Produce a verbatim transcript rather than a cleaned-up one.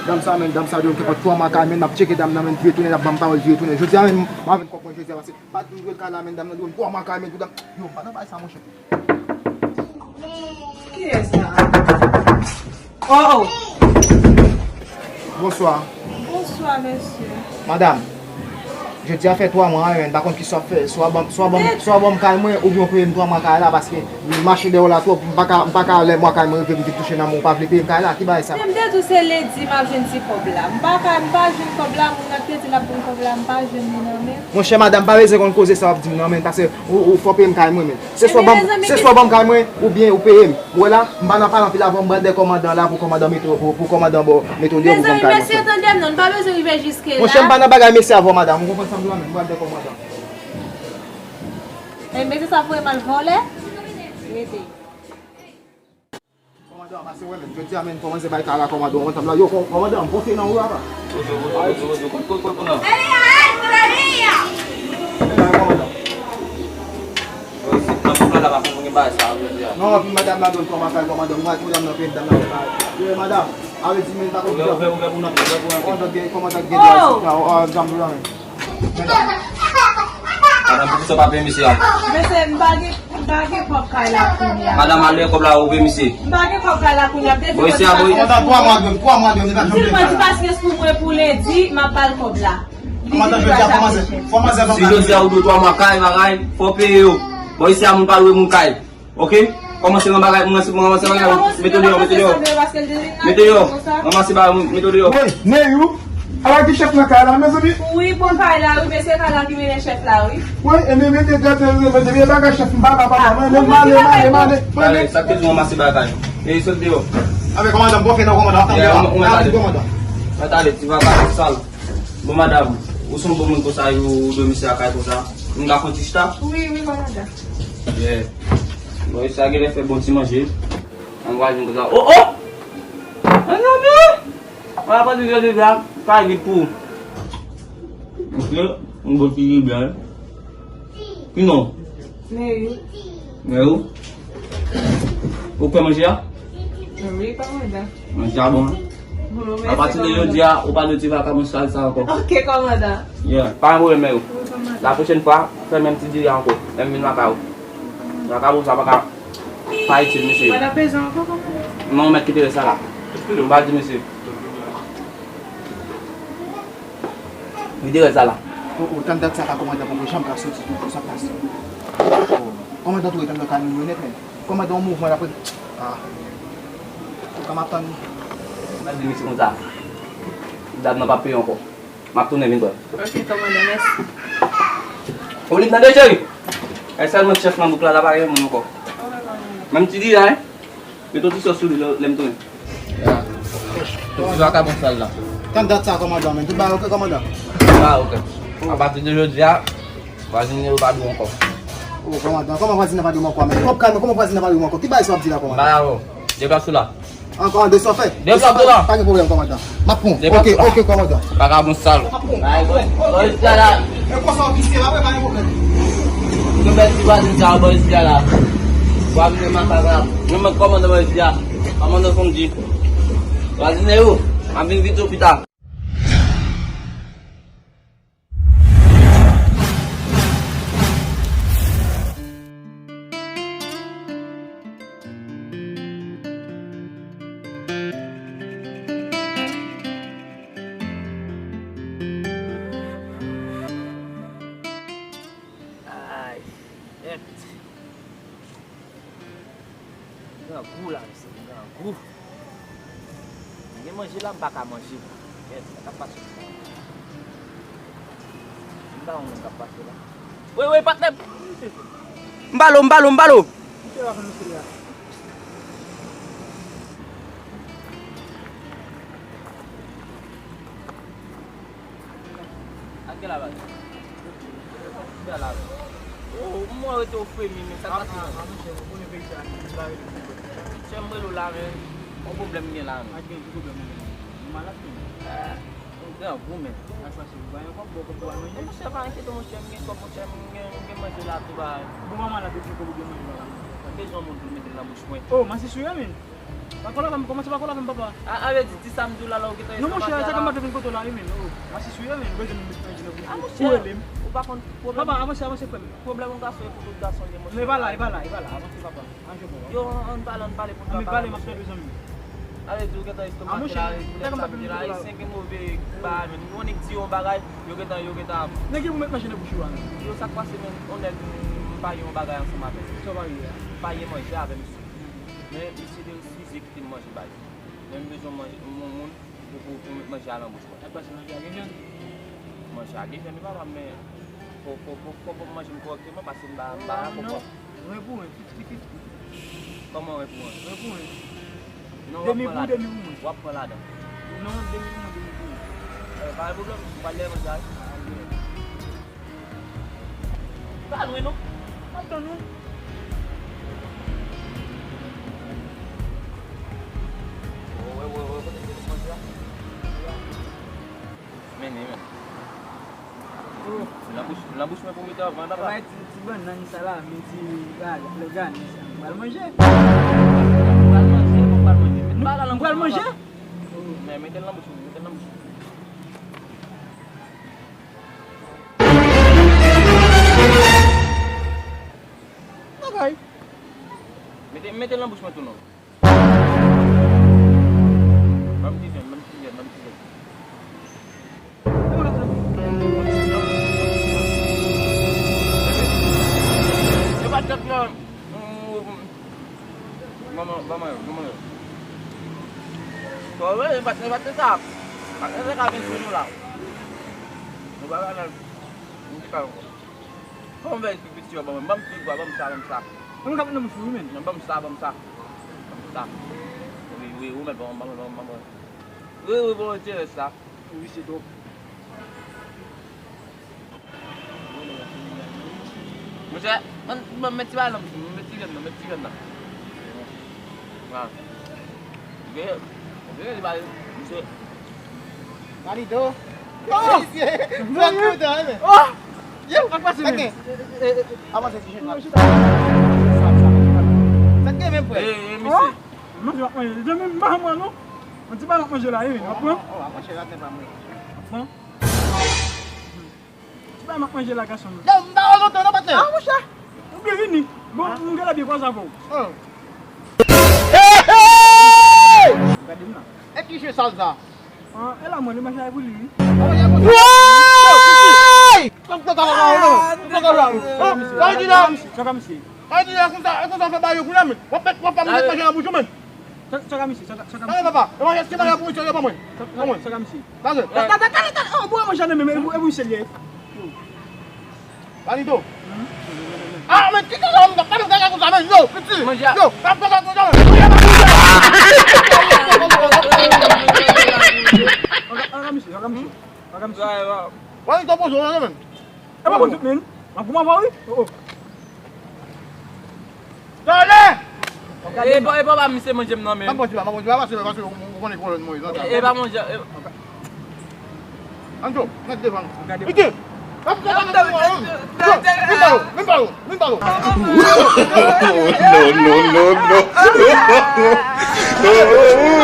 Dam sa, men, dam sa, dwe m kenpòt twa mwa kay, men, m ap tcheke dam nan, men, vye tounen, l ap ban m pawòl vye tounen. Jodi a, men, m ap jwenn kòb mwen jodi a, paske pa di m dwe l kay la, men, dam nan dwe m twa mwa kay, men, pou dam. Yo, m pa nan bay sa, monchè. Kiyès la? Oh, oh. Bonswa. Bonswa, mesye. Madanm, jodi a fè twa mwa, wi, men m pa konn kisa w ap fè. Swa ban m, swa ban m, swa ban m kay mwen, oubyen w peye m twa mwa kay la, paske m mache dèyè w la twòp, m pa ka, m pa ka lè mwa kay mwen rive, m vin touche nan men w, w pa vle peye m kay la, ki bagay sa? Men m te di w se ledi m ap jwenn ti kòb la. M pa ka, m pa jwenn kòb la, moun nan te di l ap ban m kòb la, m pa jwenn li nan men. Monchè, madanm, pa bezwen konn koze sa w ap di m nan, men, paske ou, ou fò peye m kay mwen, men. Se swa ban m, se swa ban m kay mwen, oubyen ou peye m. Ou wè la, m pa nan pale anpil avè w, m pral dèyè kòmandan la pou kòmandan mete, pou, pou kòmandan ba w mete w deyò pou ban m kay mwen. Mezanmi, mesye, tande m non, n pa bezwen rive jiske la. Monchè, m pa nan bagay mesye avè w, madanm, ou konprann sa m di w la, men, m pral dèyè kòmandan. E mesye sa voye m al vòlè? Rete. Kòmandan, pase wè, men, jodi a, men, kòmanse bay kay la, kòmandan, ou konn sa m di w la, yo, kò-, kòmandan, m konfye nan ou, apa. Ozo, ozo, ozo, ozo, kot, kot, kot, kot, non. Kòmandan. Yo, si nan kòb la, la pa konn gen bagay sa, jodi a. Non, pi madanm la dwe kòmanse al kòmandan. Mwen, madanm nan, pi madanm nan, yo, madanm, ale di men pa konn ouvè, ouvè, ouvè pou n antre, ouvè pou n antre. Kòmandan gen, kòmandan gen dwa isit la, o, a, zanmi la, men. Madanm, poukisa w pa peye misye a? Mesye, m pa gen, m pa gen kòb kay la kounye a. Madanm, ale kòb la, ouvè misye. M pa gen kòb kay la kounye a, m te di w. Kòmandan, twa mwa dwe m, twa mwa dwe m, li pa janm peye kay la. Di l mwen di paske sou mwen pou lendi, m ap ba l kòb la. Kòmandan, jodi a, kòmanse, kòmanse al ban m kay. Si jodi a ou dwe twa mwa kay, bagay, fò w peye yo. Bò isi a, moun pa lwe moun kay. Oke? Kòmanse nan bagay, kòmanse, kòmanse bagay. Mete w deyò, mete w deyò. Mete w deyò. Ranmase bagay, mete w deyò. Wi, Neyou. Ala ki chèf nan kay la, mezanmi. Wi, pran kay la, wi, men se kay la ki mennen chèf la, wi. Wi, e men mete gade, mete, mete bagay chèf, m pa, pa, pa, pa, mwen, mwen, m ale, m ale, m ale. Sa k te di w ranmase bagay. E sot deyò. Avèk kòmandan, bon, fè nan kòmandan, ap tann la. Ap tann kòmandan. Mwen t ale, ti vagabon sal. Bon, madanm, ou se yon bon moun konsa, ou dwe misye lakay konsa. M ka pran ti chita? Wi, wi, kòmandan. Yeah. Bon, sa genlè fè bon ti manje. An vwazen konsa. Oh, oh! Mezanmi! Mwen ap di jodi a, pa gid pou ou. Misye, yon bon ti ribyè. Ki non? Neyou. Neyou? Ou fè manje a? Wi, kòmandan. Manje a bon, hein? Bon, apati de jodi a, ou pa dwe ti vakabon sal sa ankò. Ok, kòmandan. Yeah, pa gen pwoblèm, Neyou. Wi, kòmandan. La pwochèn fwa, fè menm ti diri a ankò. Lè m vin lakay ou. Vakabon sa pa ka pa itil, mesye. Ou pa t ap bezwen ankò, kòmandan? Non, ou mèt kite rès la la. M pa di, mesye. Vide rès la la. O, o, tann dat sa la, kòmandan poko janm ka soti tou, sa k pase? O, kòmandan tou ret anndan kamyonèt, men. Kòmandan yon mouvman l ap ret. Ah. Kòman m ap tann? M ap di misye konsa. Dam nan p ap peye ankò. M ap tounen vin pran. Ok, kòmandan, mèsi. Ou li tande, cheri? E sèlman chèf nan bouk la, la pa gen moun ankò. Menm ti di la, hein? Met yon ti sòs sou li lè, lè m tounen. Ya. Tout ti vakabon sal la. Tann dat sa, kòmandan, men. Tout bagay oke, kòmandan? Tout bagay oke. Apati de jodi a, vwazin yo pa dwe w ankò. O, kòmandan, kòman vwazin nan pa dwe m ankò, men? Kòb kay mwen, kòman vwazin nan pa dwe m ankò? Ki bagay sa w ap di la, kòmandan? M pa dakò. Deplase w la. An, kòmandan, sa w fè? Deplase w la. Pa gen pwoblèm, kòmandan. M ap pran. Deplase w la. Oke, oke, kòmandan. Vakabon sal. M ap pran. Bay, bò, bò isi a la. E konsa w visye la, wi, pa gen pwoblèm. Yo bèl ti vwazin sa, bò isi a la. Vwazin makak la. Mwen, mwen kòmandan bò isi a. Kòmandan fon di. Vwazin yo, m ap vin vit ou pita. Ay, shit. Grangou la, mesye, grangou. Gen manje la, m pa ka manje. Kèt, sa k ap pase? M pa wè moun k ap pase la. Wey, wey, patnè! M ba l, m ba l, m ba l! Ak gen lavaj. Gen lavaj. O, mwen rete o fremi, men sa k pase la? A, a, monchè, ou konnen peyi sa, la rete pi bèl. Monchè, m rele w la, men yon pwoblèm m gen la, men. A, gen ki pwoblèm ou gen? Ou malad, men. Ou grangou, men. Sa k pase? Ou pa gen kòb, bon, kòb pou al manje? Monchè, pa enkyete, monchè, m gen kòb, monchè, m gen, m gen manje la, tou ba. Bon, manman la te gen kòb ou gen manje la, la. Mwen bezwen yon moun pou l mete l nan bouch mwen. O, masisi w ye, men. Pa kole avè m, kòmanse pa kole avè m, papa. A, a vle di, di sa m di w la, la, ou gentan esklav la. Non, monchè, sa k ap mande vin kote w la, wi, men. Oh, mwen si sou yo, men, bezwen m met nan jina pou. A, monchè, ou pa konn pwoblèm. Papa, avanse, avanse, frè m. Pwoblèm yon gason e pou tout gason l ye, monchè. Non, e pa la, e pa la, e pa la, avanse, papa. Yo, ann pale, ann pale pou n ka pale, monchè. Ann pale, m ap tande zanmi. Ale di ou gentan estomak la, pou lè sa m di la, Ayisyen gen move bagay, men. Yon nèg di yon bagay, yo gentan, yo gentan. Nèg yo pou met manje nan bouch yo a, men. Yo, sa k pase, men, yon nèg, m, m pa gen yon bagay ansanm avè l. Sa w pa gen a? M pa gen manje avè misye. Men misye te refize kite m manje bay. Men m bezwen manje, yon moun pou, pou, pou met manje a nan bouch mwen. Sa k pase, manje a gen jèn? Manje a gen jèn, wi, papa, men fò, fò, fò, fò, fò m manje m kòrèkteman, paske m pa, m pa la konprann. Ren pou ren, fifty fifty. Kòman ren pou ren? Ren pou ren. Non, w ap pran ladan. Demi pou demi pou mwen. W ap pran ladan. Non, demi pou mwen, demi pou mwen. Eh, pa gen pwoblèm, m pral dèyè manje a, wi. Ah, yeah. Pa lwen non. M ap tann ou. Wè, wè, wè, kote se manje a? Men li menm. Nan bouch, nan bouch mwen pou mete anvan, papa. Bay ti, ti bannann sa la, men ti, ah, lèganis sa. M pral manje. M pral manje, m pral manje. M pral manje? Men mete l nan bouch mwen, mete l nan bouch mwen. Bagay. Mete, mete l nan bouch mwen tou non. Ban m ti jèn, ban m ti jèn, ban m ti jèn. Yo pa t ap nan. Manman, manman yo, manman yo. Bon, wi, e pa t, e pa t sa. Pa t sa ka vin sou nou la. Nou pa ka nan. Nou pa ka ankò. Fò m veye pi piti yo ban mwen. Ban m pi gwa, ban m sa, ban m sa. Mwen ka vin nan bouch ou, wi, men. Non, ban m sa, ban m sa. Ban m sa. Wi, wi, ou mèt ban mwen, ban mwen, ban mwen, ban mwen. Wi, wi, bon, ti rès sa. Ou visye twòp. Monchè, mwen, mwen met ti bagay nan bouch mwen, met ti vyann nan, met ti vyann nan. Ah. Veye, veye li bay, misye. Manito. Oh! Misye, mwen kontan, wi, men. Oh! Yo, sa k pase, men? Avanse ti jèn la. Sa k gen menm, frè? Eh, eh, misye. Manje m ap manje. Zanmi m, m pa janm wè non. Yon ti bagay m ap manje la, wi, men. W ap pran? W ap pran? Ti bagay m ap manje la, gason m. Yo, m pa wè lontan non, patnè. Ah, monchè, ou byen vini. Bon, m genlè byen kwaze avè w. Gade m la. E ki je sal sa? Ah, e la mwen, li manje a pou li, wi. Woy! Sa k di la? Sa k di la? Sa k di la? Sa k di la? Konsa, konsa w fè bagay yo kounye a, men. W ap met, w ap met manje nan bouch ou, men. Sa, sa ka misye, sa ka, sa ka misye. Tande, papa, e manje, se manje pou misye, yo ban mwen. Ban mwen. Sa ka misye. Tande. Tande, tande, tande, tande. Oh, bon, manje nan men, e pou, e pou misye l ye. Manito. Ah, men, kite sa, m pa nan kaka konsa, men, yo, piti. Yo, pa nan kaka konsa, men. Sa ka, sa ka misye, sa ka misye. Sa ka misye. Manito, poze w, men. E pa bon tout, men. M ap goumen avè w, wi. Oh, oh. Tande! E pa, e pa, pa misye manje m nan, men. M ap pran ti pa, m ap pran ti pa, pase, pase, ou konnen kolòn mwen, e pa manje, e... Anto, mèt devan. Gade. Piti! Vin pa lo, vin pa lo, vin pa lo. No, no, no, no.